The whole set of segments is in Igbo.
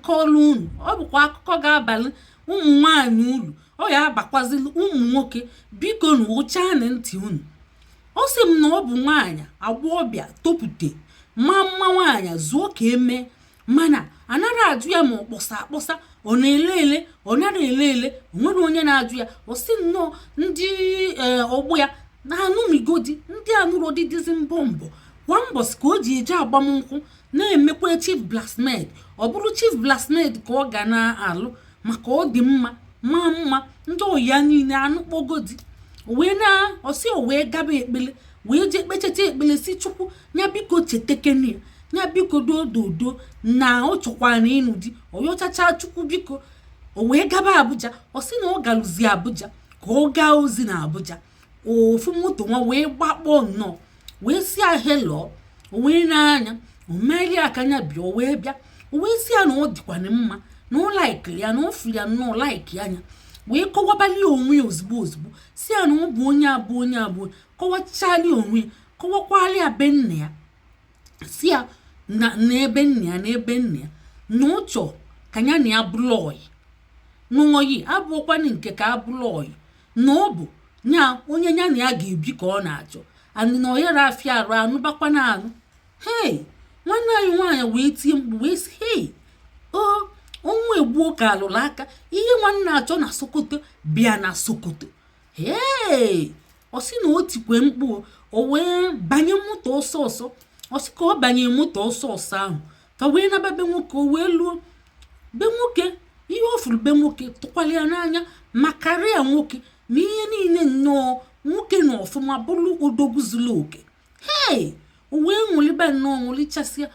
Kọọlụ unu, ọ bụkwa akụkọ ga-abalị ụmụ nwaanyị uru, ọ ya abakwazili ụmụ nwoke. Biko na ụchanị ntị unu. Ọ sị m na ọ bụ nwaanyị agbọghọbịa topute ma mma, nwaanyị zuo ka eme, mana anara ajụ ya ma ọ kpọsa akpọsa, ọ na-ele ele, ọ nara ele ele. O nwere onye na-ajụ ya. Ọ sị nnọọ ndị ọgbọ ya na-anụmigodi, ndị anụrodi dịzi mbọ mbọ kwa mbọsị ka o ji eje agbamnkwụ, na-emekwa chief bridesmaid. Ọ bụrụ chief bridesmaid ka ọ ga na-alụ, maka ọ dị mma, maa mma. Ndị oyi ya niile anụkpọgodi wee na ọsị. O wee gaba ekpele, wee jee kpecheta ekpele, si Chukwu ya biko chetekene ya, ya biko dododo na ọ chọkwara na ịnụ di. Ọyọchacha Chukwu biko, o wee gaba Abuja. Ọ sị na ọ galụzi Abuja ka ọ gaa ozi na Abuja. Ofu moto nwa wee gbakpọọ nnọọ, wee si ya hello. O wee na-anya o merie aka ya bịa. O wee bịa, o wee si ya na ọ dịkwana mma, na ọ likeiri ya, na ọ fụrụ ya nnọọ, like anya, wee kọwabali onwe ya ozugbo ozugbo, si ya na ọ bụ onye abụọ, onye abụọ, kọwachali onwe ya, kọwakwali ya be nna ya, si ya na n'ebe nna ya, n'ebe nna ya, na ọ chọọ ka ya na ya bụrụ ọyị, na ọyị abụọkwanụ nke ka abụrụ ọyị, na ọ bụ nya onye ya na ya ga-ebi ka ọ na-achọ, and na ọ yara afịa arụ anụbakwana anụ. Hei, nwanne anyị nwaanyị wee tie mkpu, wee sị, "Hei, o ọnwụ egbuo ka alụrụ aka. Ihe nwanne achọ na Sokoto bịa na Sokoto." Hei, ọ sị na o tikwe mkpu, o wee banye moto ọsọ ọsọ. Ọ sị ka ọ banye moto ọsọ ọsọ ahụ, ka wee naba be nwoke. O wee luo be nwoke, ihe o furu be nwoke tụkwara ya n'anya, ma karịa nwoke ma ihe niile nnọọ, nwoke na ọfụma, bụrụ odogwu zuru oke. Hei, o wee ṅụlibe nnọọ, ṅụlichasịa.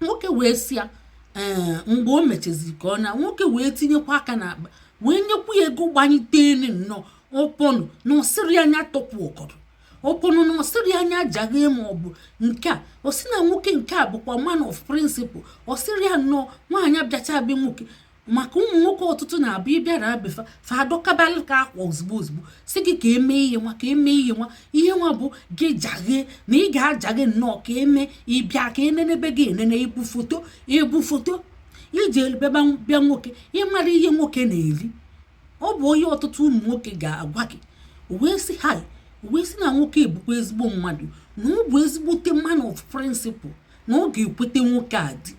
Nwoke wee sị ya, ee, mgbe o mechaziri ka ọ na nwoke wee tinyekwa aka n'akpa, wee nyekwu ya ego gbanyite elu nnọọ. Ọpọnụ na ọsịrị anya tọpụ ọkọdọ, ọpọnụ na ọsịrị anya jaghee ma ọ bụ nke a. Ọ sị na nwoke nke a bụkwa man of principle. Ọ sịrị ya nnọọ nwaanyị abịacha be nwoke, maka ụmụ nwoke ọtụtụ na-abịa, ịbịara abefa fa adọkabalị ka akwa ozugbo ozugbo, si gị ka eme ihe nwa, ka eme ihe nwa, ihe nwa bụ gị jaghee na ị ga-ajaghe nnọọ ka eme ịbịa ka enenebe gị enene, ibu foto, ibu foto iji bịa nwoke. Ịmara ihe nwoke na-eri, ọ bụ onye ọtụtụ ụmụ nwoke ga-agwa gị. Wee sị ha, wee sị na nwoke bụkwa ezigbo mmadụ, na ọ bụ ezigbote man of principle, na ọ ga-ekwete nwoke a dị.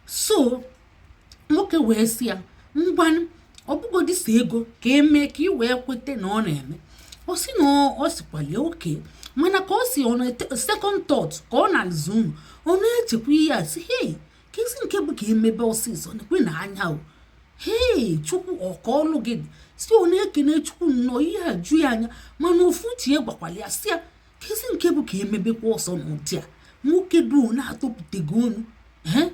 So nwoke wee sị ya, ngwanụ, ọ bụgodị si ego ka emee ka ị wee kwete na ọ na-eme. Ọ sị na ọ sịkwali oke, mana ka ọ si ọ na second thought, ka ọ na-azụ unu, ọ na-echekwa ihe a, sị, "Hei, ka isi nke bụ ka emebe ọsịsọ nekwe na anya o. Hei, Chukwu, ọka ọlụ gị dị." Si ọ na-ekene Chukwu nnọọ, ihe a ju ya anya, mana ofu uche ya gwakwala ya, si ya ka isi nke bụ ka emebekwa ọsọ n'ụdị a, nwoke duo na-atọpụtego onu, ee,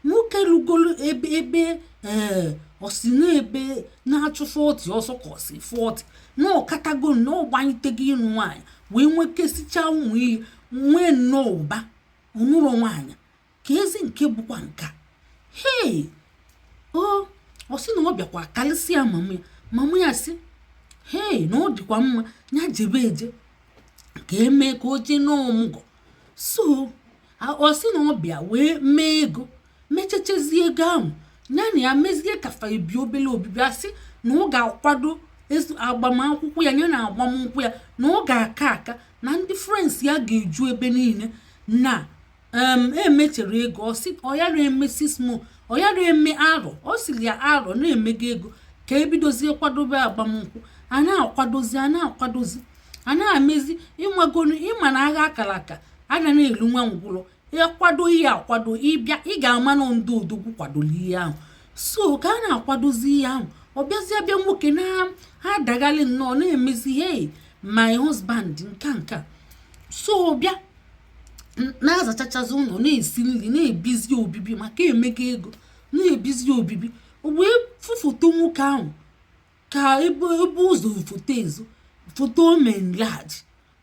nwoke lugolo ebe ebe, ee, ọsi na-ebe na-achụ 40 ọsọ, ka ọsi 40 na ọkatago na ọgbanyitego ịnụ nwaanyị, wee nwekesichaa ụmụ ihe, nwee nnọọ ụba ọnụrọ nwaanyị, ka ezi nke bụkwa nka. Hei, o ọ sị na ọ bịakwa karịsịa mama ya. Mama ya sị, hei, na ọ dịkwa mma, ya jebe eje ka emee ka o jee n'ọmụgwọ. So ọ sị na ọ bịa wee mee ego, mechechezie ego ahụ, ya na ya mezie ka fa ebi obele obibi. Asị na ọ ga-akwado agbamakwụkwọ ya, ya na agbamnkwụ ya, na ọ ga-aka aka na ndị friends ya ga-eju ebe niile na emechere ego. Ọ sị ọ yara eme 6 months, ọ yara eme arọ, ọ sịrị ya arọ na-emego ego ka ebidozie kwadobe agbamnkwụ. A na-akwadozi, a na-akwadozi, a na-emezi ịnwagonu ịma na agha akara aka a ga na-elu nwa ngwụrọ. Ịkwado ihe akwado, ịbịa, ị ga-ama na ndị odogwu kwadoro ihe ahụ. So ka a na-akwadozi ihe ahụ, ọ bịazie bịa, nwoke na-adaghalị nnọọ, na-emezi, "Hey, my husband," nka nka. So bịa na-azachachazi ụlọ, na-esi nri, na-ebizi obibi, maka emego ego, na-ebizi obibi. O wee fụ foto nwoke ahụ ka ebe ebe ụzọ foto ezo, foto menlaj.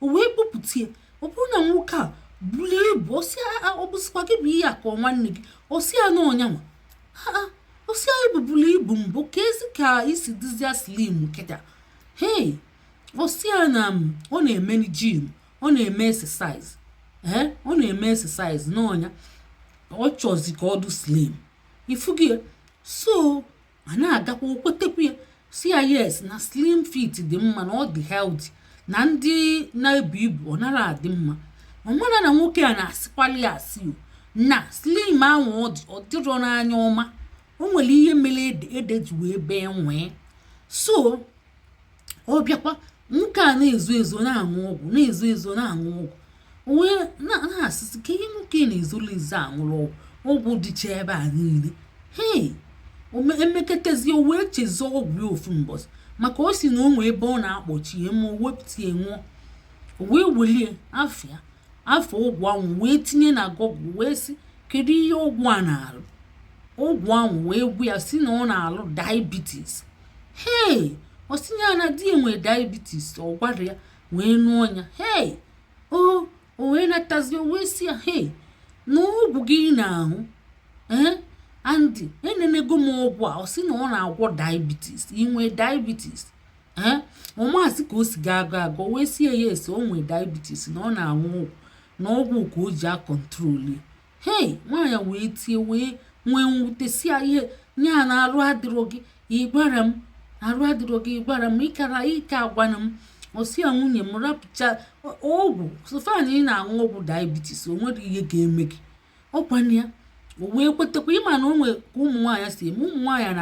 O wee bupụta ya, ọ bụrụ na nwoke a bulie ibu. Ọsị, ọ bụsịkwa gị bụ ihe a ka ọ nwanne gị? Ọsị ya na ọnyanwa. Ọsị ya ebubulu ibu mbụ, ka ezi ka isi dịzịa slim kịta. Hey, ọsị ya na ọ na-eme gym, ọ na-eme exercise, ee, ọ na-eme exercise n'ọnya, ọ chọzi ka ọ dị slim. Ifugi ya. So a na-agakwa, okwetekwu ya, si ya yes, na slim fit dị mma, na ọ dị healthy, na ndị na-ebu ibu ọ nara adị mma. Ọ mara na nwoke a na-asịkwali ya asị o na slim ahụ ọ dị, ọ dịrọ n'anya ọma. O nwere ihe mere ede ede ji wee bee nwee. So ọ bịakwa, nwoke a na-ezo ezo na-aṅụ ọgwụ, na-ezo ezo na-aṅụ ọgwụ. O wee na-asịsị ka ihe nwoke na-ezolu ezo aṅụrụ ọgwụ, ọgwụ dịcha ebe a niile. Hei, emeketezi, o wee chezo ọgwụ ya ofu mbọsị, maka o si na o nwee ebe ọ na-akpọchi ya ma o wepụta ya ṅụọ. O wee welie afịa afọ ọgwụ ahụ wee tinye na Google, wee sị, kedu ihe ọgwụ a na-alụ? Ọgwụ ahụ wee gwa ya si na ọ na-alụ diabetes. Hei, ọ sị ya na di ya nwee diabetes, ọ gwara ya wee nụọ ya. Hei, o wee natazi, o wee sị ya, hei, na ọgwụ gị ị na-aṅụ, ee, and enenego m ọgwụ a, ọ sị na ọ na-agwọ diabetes, inwe diabetes. Ee, ọmasị ka o si ga agụ agụ, wee sie ya ese o nwee diabetes, na ọ na-aṅụ ọgwụ, na ọgwụ ka o ji a control ya. Hei, nwaanyị wee tie, wee nwee mwute, si ya ihe nya na arụ adịrọ gị, ị gwara m arụ adịrọ gị, ị gwara m ịkara ike agwana m. Ọsị ya, nwunye m, rapụcha ọgwụ sofan, ị na-aṅụ ọgwụ diabetes, o nwere ihe ga-eme gị. Ọkwana ya, o wee kwetekwa. Ịma na o nwee ka ụmụ nwaanyị si eme, ụmụ nwaanyị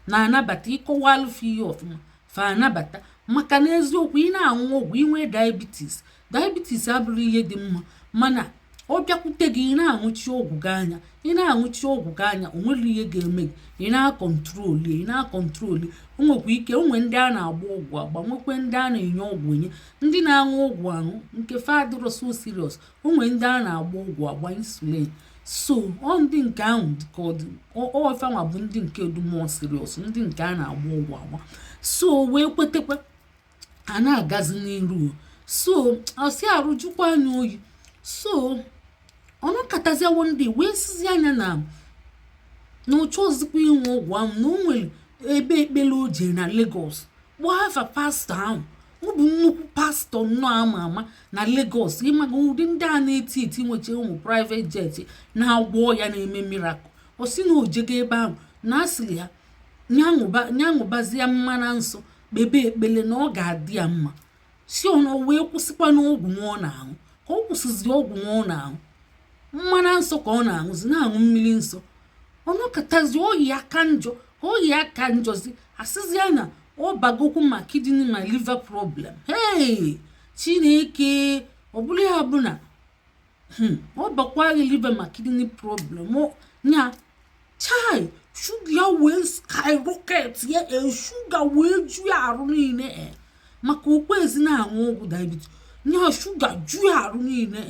na-anabata ịkọwa alụfe ihe ọfụma, fa anabata. Maka na eziokwu, ị na-aṅụ ọgwụ inwe diabetes, diabetes abụrụ ihe dị mma, mana ọ bịakwute gị, ị na-aṅụchi ọgwụ gị anya, ị na-aṅụchi ọgwụ gị anya, o nwere ihe ga-eme gị. Ị na-a control, ị na-a control. O nwekwa ike o nwee ndị a na-agba ọgwụ agba, nwekwe ndị a na-enye ọgwụ enye. Ndị na-aṅụ ọgwụ aṅụ nke fa adịrọ so serious. O nwee ndị a na-agba ọgwụ agba, insulin. So ọ ndị nke ahụ ka ọ dị ọfanwa bụ ndị nke dị more serious, ndị nke a na-agba ọgwụ agba. So wee kwetekwa, a na-agazi n'iru. So ọsị arụ jukwa anya oyi. So ọnụkataziawo ndị wee sizi anya na ụchọ ozikwa inwe ọgwụ ahụ, na o nwere ebe ekpere o jere na Lagos, kpọọ afa pastọ ahụ. Ọ bụ nnukwu pastọ nnọọ ama ama na Lagos. Ịmaga ụdị ndị a na-eti eti, nwecha ụmụ private jet, na-agwọ ya, na-eme miracle. Ọ sị na ojego ebe ahụ, na asịrị ya nya ṅụbazie mmana nsọ, kpebe ekpele, na ọ ga-adị ya mma. Si ọnụ wee kwụsịkwa n'ọgwụ nwa ọ na-aṅụ. Ka ọ kwụsịzi ọgwụ nwa ọ na-aṅụ, mmana nsọ ka ọ na-aṅụzi, na-aṅụ mmiri nsọ, ọnọkọtazi oyi aka njọ, ka oyi aka njọzi, asịzi ya na ọ bagokwu ma kidney ma liver problem. Hey, Chineke! Ọ bụrụ ya bụ na ọ bakwa gị liver ma kidney problem nya, chai, shuga ya wee skyrocket ya, shuga wee ju ya arụ niile. E maka okwezi na-aṅụ ọgwụ diabetes nya, shuga ju ya arụ niile,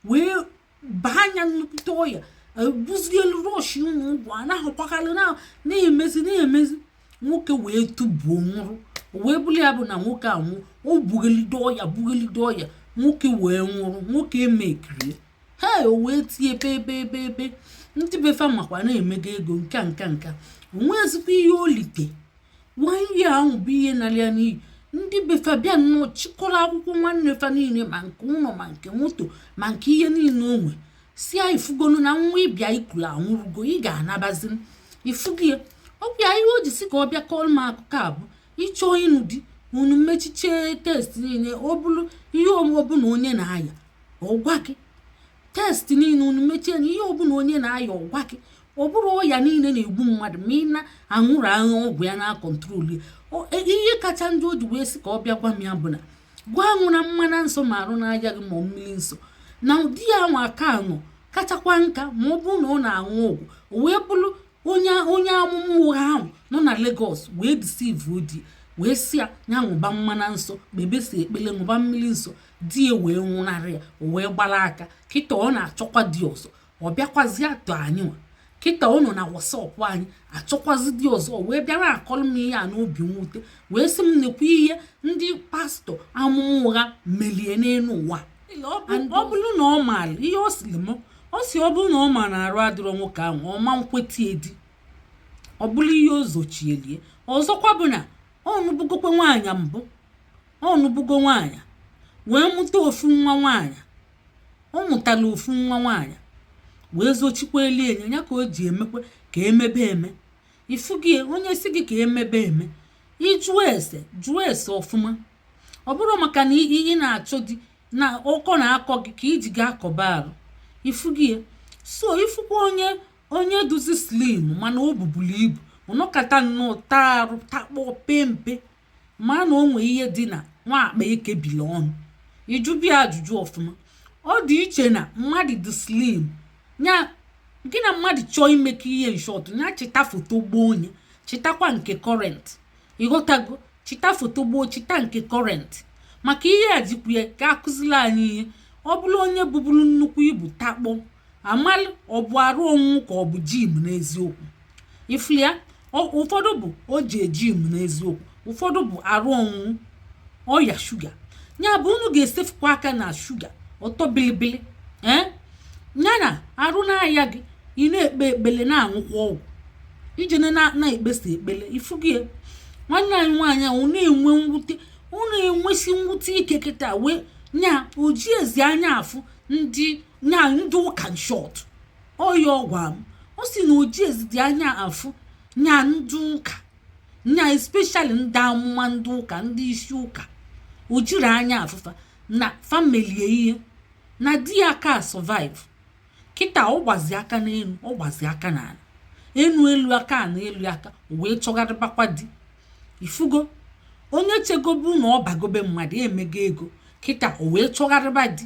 wee baa anya nnukwute ọya, ebuzielu rush ụmụ ụgwọ anaghịkwakarị na-emezi na-emezi. Nwoke wee tụbuo, nwụrụ. Wee bụrụ ya bụ na nwoke anwụ, o bughelide ọya, bughelide ọya, nwoke wee nwụrụ. Nwoke emekirie. He, o wee tie ebe ebe ebe ebe ndị befa makwa na-emego ego nka nka nka. Onwezikwa ihe olite nwanyị ahụ bụ ihe nara ya n'iyi. Ndị befa bịa nnọọ chịkọrọ akwụkwọ nwanne fa niile, ma nke ụlọ, ma nke moto, ma nke ihe niile o nwe, si ya, ifugonu na nwa ịbịa ikulu anwụrụgo, ị ga-anabazi. Ifugi ya, ọkwa ya ihe o ji si ka ọ bịa kọọrọ m akụkọ a bụ ịchọọ ịnụ di, unu mechiche test niile. Ọ bụrụ ihe ọbụla onye na-aya, ọgwa gị. Test niile unu mechie na ihe ọbụla onye na-aya, ọgwa gị. Ọ bụrụ ọya niile na-egbu mmadụ, ma ị na-aṅụrụ aṅụ ọgwụ ya na control ya. Ihe kacha ndị o ji wee sị ka ọ bịa gwa m ya bụ na gwa aṅụ na mmana nsọ ma arụ n'ahịa gị, ma mmiri nsọ na ụdị ya nwa aka anọ kachakwa nka, ma ọ bụrụ na ọ na-aṅụ ọgwụ. O wee bụrụ onye amụma ụgha ahụ nọ na Lagos wee deceive di, wee sị ya ya ṅụba mmana nsọ, kpebesi ekpele, ṅụba mmiri nsọ, di ya wee nwụnarị ya. O wee gbara aka. Kịta ọ na-achọkwa di ọzọ. Ọ bịakwazi atọ anyị nwa kịta, ọ nọ na WhatsApp anyị achọkwazi di ọzọ. Wee bịara akọrọ m ihe a n'obi mwute, wee sị m nekwa ihe ndị pastọ amụma ụgha melie n'elu ụwa. Ọ bụrụ na ọ maara ihe ọ sịrị m, ọ si ọ bụrụ na ọ ma na arụ adịrọ nwoke ahụ, ọma nkweta di. Ọ bụrụ ihe o zochielie. Ọzọkwa bụ na ọ nụbugokwa nwaanyị mbụ, ọ nụbugo nwaanyị wee mụta ofu nwa nwaanyị. Ọ mụtara ofu nwa nwaanyị. Wee zochikwa elu enye ya ka o ji emekwe ka emebe eme. Ifu gị, onye si gị ka emebe eme, ịjụọ ese, jụọ ese ọfụma. Ọ bụrụ maka na ị na-achọ di na ọkọ na-akọ gị ka iji ga akọba arụ. Ifu gị, so ifukwa onye duzi slim mana o bubulu ibu, ọnọkata nnọọ taa arụ, takpọọ, pee mpe, ma na o nwee ihe dị na nwa akpa ekebili ọnụ, ịjụbịa ajụjụ ọfụma. Ọ dị iche na mmadụ dị slim ya gị na mmadụ chọọ imekọ ihe. In short, ya chịta foto gboo onye, chịtakwa nke current. Ịghọtago? Chịta foto gboo, chịta nke current, maka ihe a jikwa ya ka akụziri anyị ihe. Ọ bụrụ onye buburu nnukwu ibu takpọ, amalụ ọ bụ arụ onwụ ka ọ bụ gym n'eziokwu. Ifuru ya, ụfọdụ bụ o ji gym n'eziokwu, ụfọdụ bụ arụ ọnwụ, ọya shuga. Ya bụ, unu ga-esefukwa aka na shuga, ọtọ bilibili. Ee, ya na arụ na-aya gị, ị na-ekpe ekpele, na-aṅụkwa ọgwụ ije na-ekpesa ekpele. Ifu gị, nwanne anyị nwaanyị ahụ na-enwe mwute, ọ na-enwesi mwute ike kịta wee nya oji ezi anya afụ ndị nya ndị ụka. Short ọya ọgwa m, ọ sị na oji ezi dị anya afụ nya ndị ụka, nya especially ndị amụma, ndị ụka, ndị isi ụka. O jiri anya afụfa na family ihe na di ya ka survive kịta. Ọ gbazi aka n'elu, ọ gbazi aka n'ala, enu elu aka na elu aka, o wee chọgharịbakwa di. Ifugo, onye chegobu na ọ bagobe mmadụ emego ego kịta, o wee chọgharịba di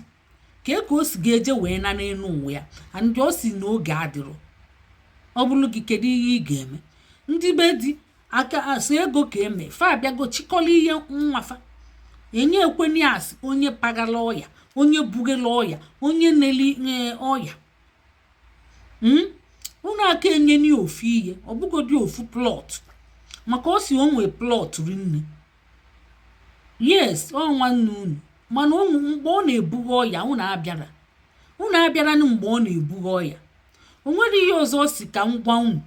ka o si ga-eje wee na n'elu ụwa ya. Ndị ọ si n'oge adịrọ, ọ bụrụ gị, kedu ihe ị ga-eme? Ndị be di aka asị ego ka eme fa abịago chịkọrọ ihe nwafa enye ekweni asị onye pagala ọya, onye bugela ọya, onye neli ọya. Unu aka enyeni ofu ihe, ọ bụgodi ofu plot, maka o si o nwee plot rinne. Yes, ọ nwanne unu, mana mgbe ọ na-ebugha ọya, unu abịara mgbe ọ na-ebugha ọya, o nwere ihe ọzọ ọ si ka m gwa unu.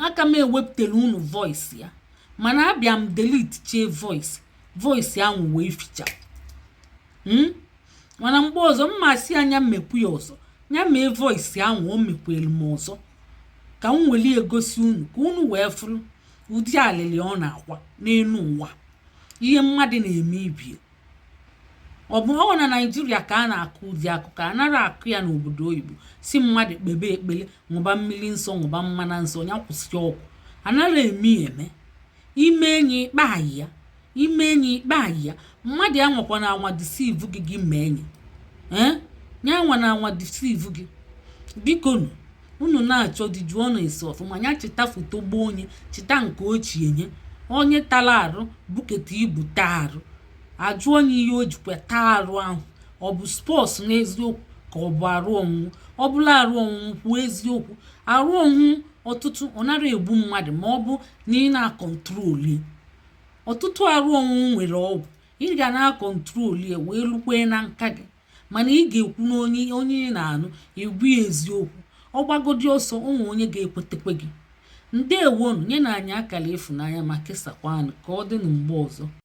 Aka m ewepụtara unu voice ya, mana abịa m delete chie voice ahụ wee ficha. Mana mgbe ọzọ mma asị anya mmekwu ya ọzọ, ya mee voice ahụ o mekwere m ọzọ ka m weli egosi unu, ka unu wee fụrụ ụdị alịlị ọ na-akwa n'elu ụwa, ihe mmadụ na-eme ibie. Ọ bụ ọ na Naijiria ka a na-akụ ụdị akụkọ anaghị akụ ya n'obodo oyibo, si mmadụ kpebe ekpele, ṅụba mmiri nsọ, ṅụba mmana nsọ, ya kwụsị ọgwụ. Anaghị eme ya eme. Ime enyi ikpe ayị ya, ime enyi ikpe ayị ya. Mmadụ ya nwakwa na anwa deceive gị, gị mee enyi ee ya nwa na anwa deceive gị. Biko nụ, unu na-achọ di, jụọ na ese ọfụma. Ya cheta foto gboo onye, cheta nke ochie nye onye tara arụ, buketa ibu taa arụ, ajụ onye ihe o jikwa taa arụ ahụ. Ọ bụ sports n'eziokwu ka ọ bụ arụ ọnwụnwụ? Ọ bụla arụ ọnwụnwụ, kwuo eziokwu. Arụ ọnwụnwụ ọtụtụ ọ nara egbu mmadụ ma ọ bụ na ị na-a control. Ọtụtụ arụ ọnwụnwụ nwere ọgwụ ị ga na-a control ya wee lukwe na nka gị, mana ị ga-ekwu na onye ị na-anụ egwu ya eziokwu. Ọ gbagodi ọsọ ụmụ onye ga-ekwetekwe gị. Ndewonu, nye na anyị akara ịfụnanya ma kesakwanụ ka ọ dị na mgbe ọzọ.